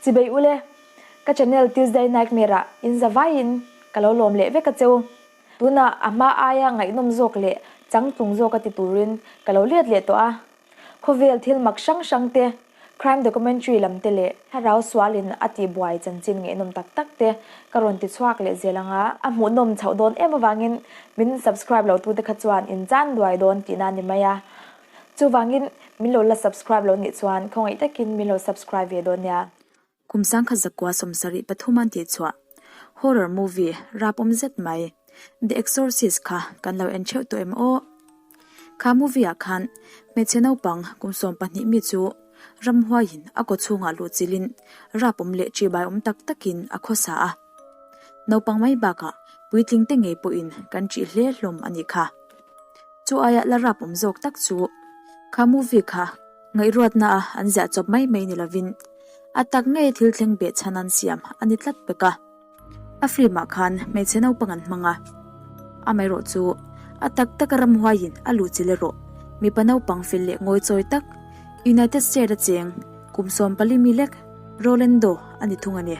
Chibei ule, ka channel Tuesday Nightmare ah in za vaiin ka lo lawm leh vek a cheu. Tunah a hma aia ngaihnawm zawk leh changtlung zawk a ti turin ka lo let leh tawh a. Khawvel thil mak hrang hrang te, crime documentary lam te leh thlarau sualin a tihbuai chanchin ngaihnawm tak tak te ka rawn ti chhuak leh zel ang a. A hmuhnawm chhoh dawn em avangin min subscribe lo tute kha chuan in chan duai dawn tihna a ni mai a. Chuvangin min lo la subscribe lo nih chuan khawngaih takin min lo subscribe ve dawn nia. Kum sangkhat zakua 73 an tihchhuah horror movie rap awm zet mai The Exorcist kha kan lo en theuh tawh em aw? Kha movie ah khan hmeichhe naupang kum 12 mi chu ramhuaiin a kaw chhungah luh chilhin rap awm leh ṭihbai awm tak takin a khawsa a. Naupang mai bakah puitling te ngei pawhin kan ṭih hle hlawm a nih kha. Chu aia la rap awm zawk tak chu kha movie kha ngaihruatna a an ziah chawp mai mai ni lovin a tak ngei thil thleng beh chhan an siam a ni tlat pek a. A film ah khan hmeichhe naupang an hmang a, amaherawh chu a tak taka ramhuaiin a luh chil erawh mipa naupang fel leh ngawi chawi tak United States a cheng kum 14 mi lek Rolando a ni thung a ni.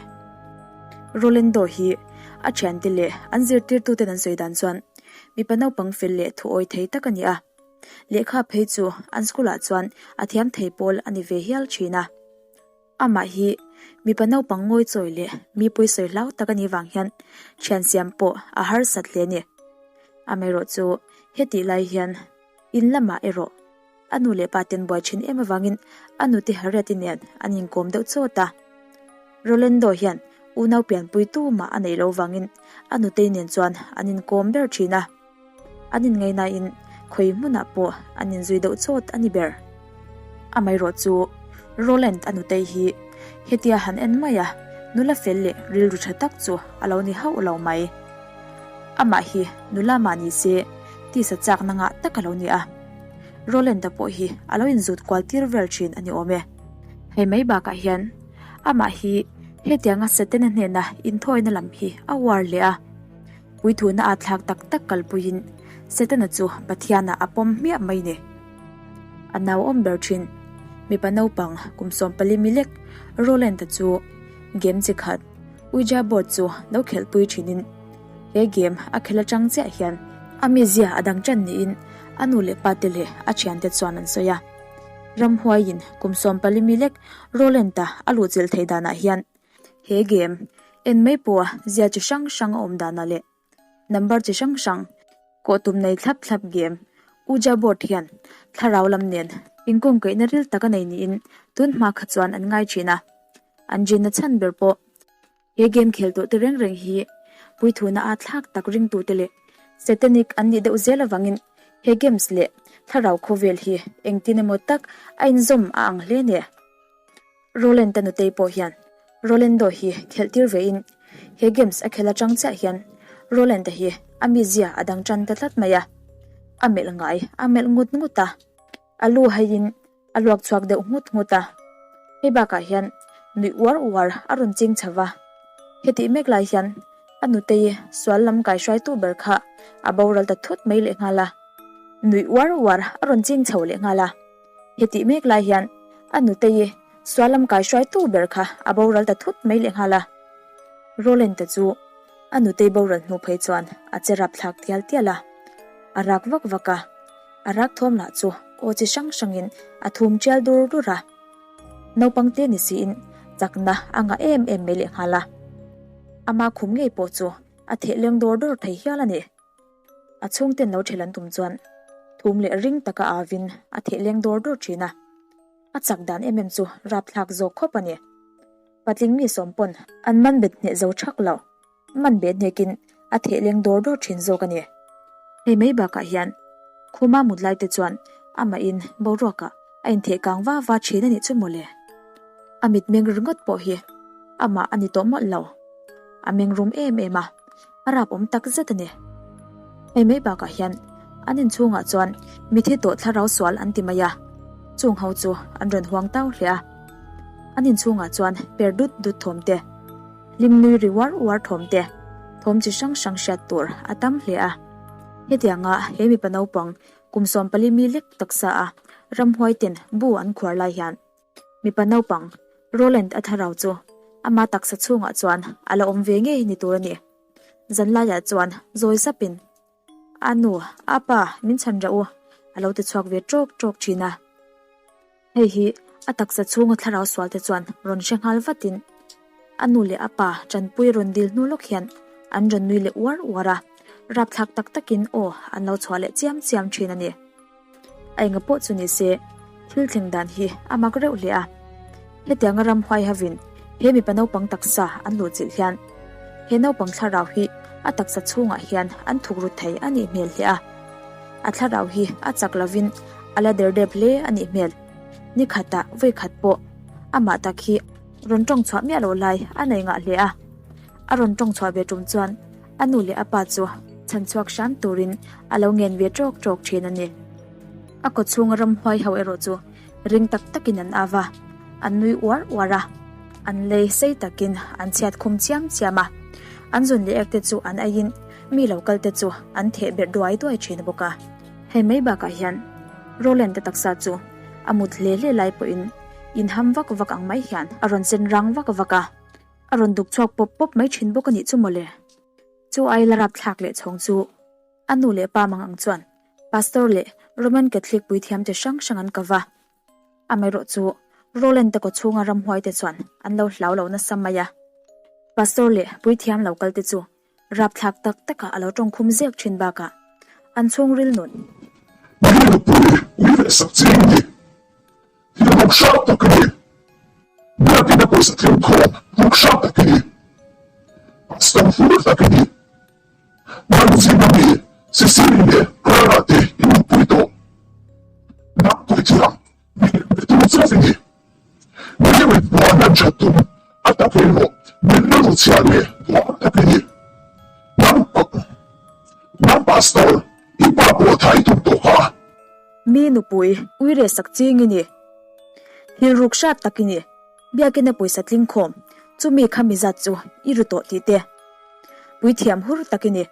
Rolando hi a thiante leh an zirtirtuten an sawi dan chuan mipa naupang fel leh thuawi thei tak a ni a, lehkha phei chu an school ah chuan a thiam thei pawl a ni ve hial thin a. Amah hi mipa naupang ngawi chawi leh mi pawisawi hlau tak a nih vang hian thian siam pawh a harsat hle a ni. Amaherawhchu hetih lai hian in lamah erawh A nu leh pa ten buai thin em avangin a nute Harriet-i nen an inkawm deuh chawt a. Rolando hian unau pianpui tumah a neih loh vangin a nutei nen chuan an inkawm ber thin a. An inngaihnain khawi hmunah pawh an inzui deuh chawt a ni ber. Amaherawh chu Roland a nutei hi hetia han en mai a, nula fel leh rilru tha tak chu a lo ni hauh lo mai. Amah hi nula mah ni se tisa chakna ngah tak a lo ni a. Roland-a pawh hi a lo inzut kual tir vel thin a ni awm e. Hei mai bakah hian amah hi hetianga Setana hnena inthawina lam hi a uar leh a. Puithuna a thlak tak tak kalpuiin Setana chu Pathianah a pawm hmiah mai ni. A nauawm ber thin. Mipa naupang kum 14 mi lek Roland-a chu game chi khat Ouija board chu lo khelhpui thinin he game a khelh atang chiah hian a mizia a dang tan niin a nu leh pa te leh a thiante chuan an sawi a. Ramhuaiin kum 14 mi lek Roland-a a luhchilh theih danah hian he game en mai pawha zia chi hrang hrang a awm danah leh number chi hrang hrang kawh tum nei thlap thlap game Ouija board hian thlarau lam nen inkawmkaihna ril tak a nei niin tun hma kha chuan an ngai thin a. An rinna chhan ber pawh he game khel tawh te reng reng hi puithuna a thlak tak ringtute leh satanic an nih deuh zel avangin he games leh thlarau khawvel hi engtin emaw tak a inzawm a ang hle nia. Roland-a nutei pawh hian Rolando hi khelh tir vein he games a khel atang chiah hian Roland-a hi a mizia a dang tan ta tlat mai a, a melh ngai a melh ngut ngut a, a lu haiin A luak chhuak deuh nghut nghut a, hei bakah hian nuih uar uar a rawn ching chho va. Hetih mek lai hian a nutei sual lam kaihruaitu ber kha a boral ta thut mai leh nghal a, nuih uar uar a rawn ching chho leh nghal a. Hetih mek lai hian a nutei sual lam kaihruaitu ber kha a boral ta thut mai leh nghal a. Roland te chu a nutei boral hnu phei chuan a che rapthlak tial tial a, a rak vak vak a. A rak thawm lah chu aw chi hrang hrangin a thum tial dur dur a. Naupang te ni siin chakna a ngah em em mai lehnghal a. Ama khum ngei pawh chu a theh leng dawr dawr thei hial a ni. A chhungten lo ṭhel an tum chuan thum leh ring taka avin a theh leng dawr dawr ṭhin a. A chak dan em em chu rapthlak zawk khawp a ni. Patling mi sawm pawn an man bet hneh zo ṭhak lo. Man bet hnekin a theh leng dawr dawr thin zawk a ni. Hei mai bakah hian khuma mut lai te chuan amahin boruakah a intheh kang va va thin a nih chu mawle. A mit meng ringawt pawh hi amah a ni tawh mawlh lo. A meng rum em em a, a rap awm tak zet a ni. Hei mai bakah hian an inchhungah chuan mithi tawh thlarau sual an ti mai a, chung ho chu an rawn huang tau hle a. An inchhungah chuan per dut dut thawm te. Hlim nui ri uar uar thawm te, thawm chi hrang hrang hriat tur a tam hle a. Hetianga he mipa naupang kum 14 mi lek taksa a ramhuai ten bu an khuar lai hian mipa naupang Roland a thlarau chu. Ama taksa chhungah chuan a la awm ve ngei ni tur a ni. Zanlaiah chuan zawi zapin, A nu, a pa, min chhan rah u, a lo ti chhuak ve ṭawk ṭawk ṭhin a. Hei hi a taksa chhunga thlarau sualte chuan rawn hre nghal vatin a nu leh a pa tanpui rawn dil hnu lawk hian an rawn nui leh uar uar a, rapthlak tak takin aw an lo chhuah leh chiam chiam thin a ni. A enga pawh chu ni se, thil thleng dan hi a mak reuh hle a. Hetianga ramhuai hovin he mipa naupang taksa an luhchilh hian he naupang thlarau hi a taksa chhungah hian an thuk ru thei a nih hmel hle a. A thlarau hi a chak lovin a la der dep hle a nih hmel. Ni khatah vawi khat pawh amah tak hi rawn tawng chhuah miah loh lai a nei ngah hle a. A rawn tawng chhuah ve tum chuan a nu leh a pa chu chhan chhuak hram turin a lo ngen ve tawk tawk thin a ni. A kaw chhunga ramhuai ho erawh chu ring tak takin an av a, an nui uar uar a, an lei sei takin an chhiat khum chiam chiam a, an zun leh ek te chu an aiin mi lo kal te chu an theh berh duai duai thin bawk a. Hei mai bakah hian Roland te taksa chu a mut hle hle lai pawhin inham vak vak ang mai hian a rawn sen rang vak vak a, a rawn duk chhuak pawp pawp mai thin bawk a nih chu mawle. Chu ai la rapthlak leh chhawng chu a nu leh pa mang ang chuan Pastor leh Roman Catholic puithiam te hrang hrang an kava. Amaherawh chu Roland te kawchhunga ramhuai te chuan an lo hlau lo nasa mai a. Pastor leh puithiam lo kal te chu Rapthlak tak takah a lo tawngkhum zek thin bakah an chhungril nun. Mi nupui ui leh sak ching ni. Thil ruk hrang tak a ni. Biakina pawisa thleng khawm ruk hrang tak a ni. Pastor hur tak a ni. Nang zinga mi Cecily leh Clara te i nupui tawh. Nang puithiam Mi tum chauh i ni. Mi mit hmuah hlan that tum a tak erawh mi rilru chhia leh duah tak i ni. Nang nang pastor i pa pawh thai tum tawh kha. Mi nupui uire sak ching i ni. Hilruk hrat tak i ni. Biakina pawisa tling khawm chumi kha mi zat chu i ru tawh tih te. Puithiam hur tak i ni.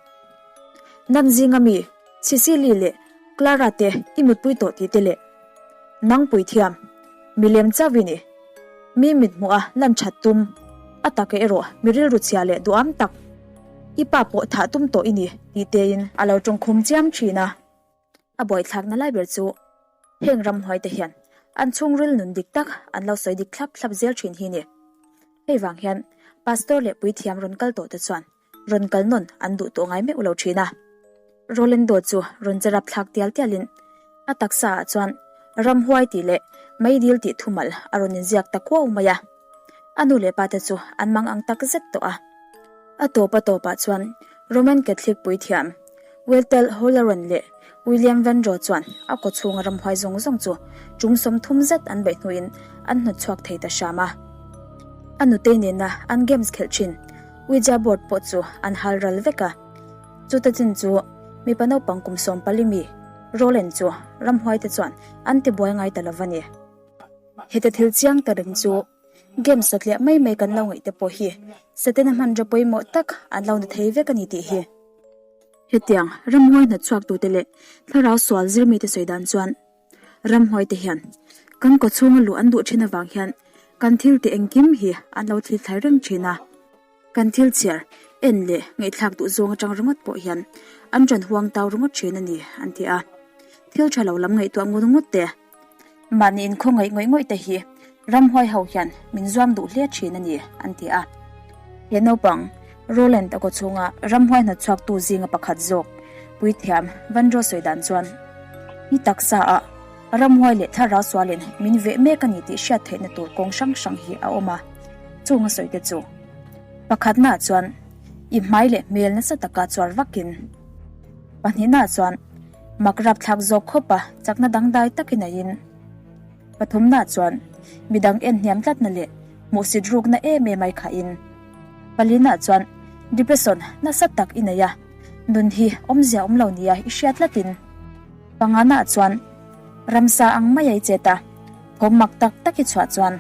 Nan zinga mi Cecily leh Clara te i mutpui tawh tih te leh nang puithiam milem chauh i ni. Mi mithmuh a lan that tum, a tak erawh mi rilru chhia leh duham tak i pa pawh thah tum tawh i ni tih tein a lo tawngkhum chiam thin a. A buaithlakna lai ber chu heng ramhuai te hian an chhungril nun dik tak an lo sawi dik thlap thlap zel thin hi ni. Hei vang hian Pastor leh puithiam rawn kal tawh te chuan rawn kal nawn an duh tawh ngai meuh lo thin a. Rolendo chu rawn che rap thlak tial tialin a taksa ah chuan ramhuai tih leh meidil tih thumal a rawn inziak ta kuau mai a. A nu leh pa te chu an mang ang tak zet tawh a. A tawp a tawpah chuan Roman Catholic puithiam Weltel Holleran leh William Van Roe chuan a kawchhunga ramhuai zawng zawng chu tum 30 zet an beih hnuin an hnawt chhuak thei ta hram a. A nutei nena an games khelh thin Ouija board pawh chu an hal ral vek a. Chuta chin chu mipa naupang kum 14 mi Roland chu ramhuaite chuan an tibuai ngai ta lo va ni. Heta thil chiang ta reng chu game satliah mai mai kan lo ngaih te pawh hi Setana hmanraw pawimawh tak an lo ni thei vek a ni tih hi. Hetiang ramhuai hnawtchhuak tute leh thlarau sual zirmite sawi dan chuan ramhuai te hian kan kawchhunga luh an duh thin avang hian kan thil tih engkim hi an lo thil thlai reng thin a. Kan thil chhiar, en leh ngaihthlak duh zawng atang ringawt pawh hian an rawn huang tau ringawt thin a ni an ti a. Thil tha lo lam ngaihtuah ngut ngut te, mahni inkhaw ngaih ngawih ngawih te hi ramhuai ho hian min zuam duh hle thin a ni an ti a. He naupang, Roland a kawchhunga ramhuai hnawtchhuaktu zinga pakhat zawk, puithiam Vanro sawi dan chuan, I taksa ah ramhuai leh thlarau sualin min veh mek a ni tih hriat theihna tur kawng hrang hrang hi a awm a, chung a sawi te chu. Pakhatnaah chuan i hmai leh hmel nasa taka chuar vakin, pahnihnaah chuan mak rapthlak zawk khawpa chakna dangdai takin a in. Pathumnaah chuan midang en hniam tlatna leh hmuhsit rukna em em ai khahin. Palinaah chuan depression nasa tak i nei a, nun hi awmzia awm lo nia i hriat tlatin. Panganaah chuan ramsa ang mai a i chet a, thawm mak tak tak i chhuah chuan.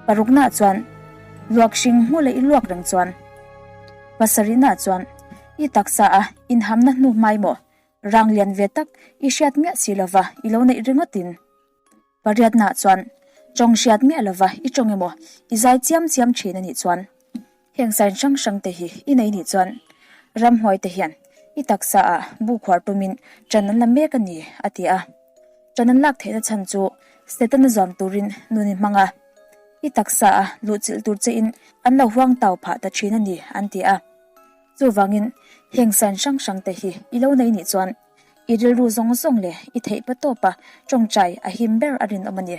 Paruknaah chuan luak hring hmu leh i luak reng chuan. Pasarihnaah chuan i taksa a inhamna hnu hmai maw rang lian ve tak i hriat miah si lova i lo neih ringawtin. Pariatnaah chuan. Tawng hriat miah lova i tawng emaw i zai chiam chiam thin a nih chuan heng sign hrang hrang te hi i nei nih chuan ramhuai te hian i taksa ah bu khuar tumin ṭan an la mek a ni a ti a. Ṭan an lak theihna chhan chu Setana zuam turin nun i hmang a, i taksa a luhchilh tur che in an lo huang tau phah ta thin a ni an ti a. Chuvangin heng sign hrang hrang te hi i lo nei nih chuan i rilru zawng zawng leh i theih pa tawpa tawngtai a him ber a rinawm a ni.